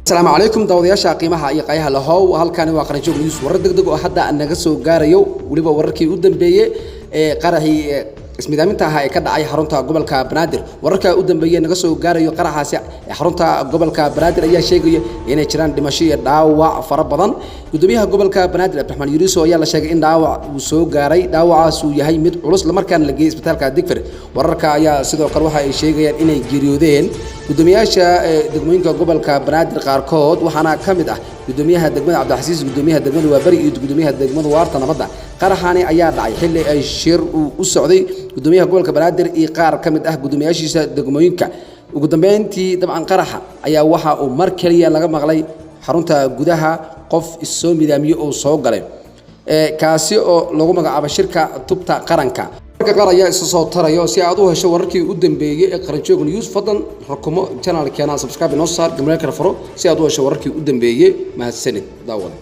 Asalaamu calaykum daawadayaasha qiimaha iyo qayaha lahow, halkani waa Qaranjoog News. Warar degdeg oo hadda naga soo gaarayo, weliba wararkii u dambeeyey ee qaraxii ismidaaminta ahaa ee ka dhacay xarunta gobolka Banaadir. Wararka u dambeeyey naga soo gaarayo qaraxaasi xarunta gobolka Banaadir ayaa sheegaya inay jiraan dhimasho iyo dhaawac fara badan. Gudoomiyaha gobolka Banaadir, Cabdiraxmaan Yuriso, ayaa la sheegay in dhaawac uu soo gaaray, dhaawacaas uu yahay mid culus, islamarkaana la geeyey isbitaalka Digfir. Wararka ayaa sidoo kale waxa ay sheegayaan inay geeriyoodeen gudoomiyaasha degmooyinka gobolka Banaadir qaarkood, waxaana ka mid ah gudoomiyaha degmada Cabdixasiis, gudoomiyaha degmada Waaberi iyo gudoomiyaha degmada Waarta Nabadda. Qaraxani ayaa dhacay xilli ay shir uu u socday gudoomiyaha gobolka Banaadir iyo qaar ka mid ah gudoomiyaashiisa degmooyinka. Ugu dambeyntii, dabcan, qaraxa ayaa waxa uu mar keliya laga maqlay xarunta gudaha qof issoo midaamiye oo soo galay, kaasi oo lagu magacaabo shirka tubta qaranka. Wararka qaar ayaa isa soo tarayo. Si aad u hesho wararkii u dambeeyey ee Qaranjoog News, fadlan rukumo channelkeena, subscribe inoo saar, gambaleelka furo si aad u hesho wararkii u dambeeyey. Mahadsanid, daawada.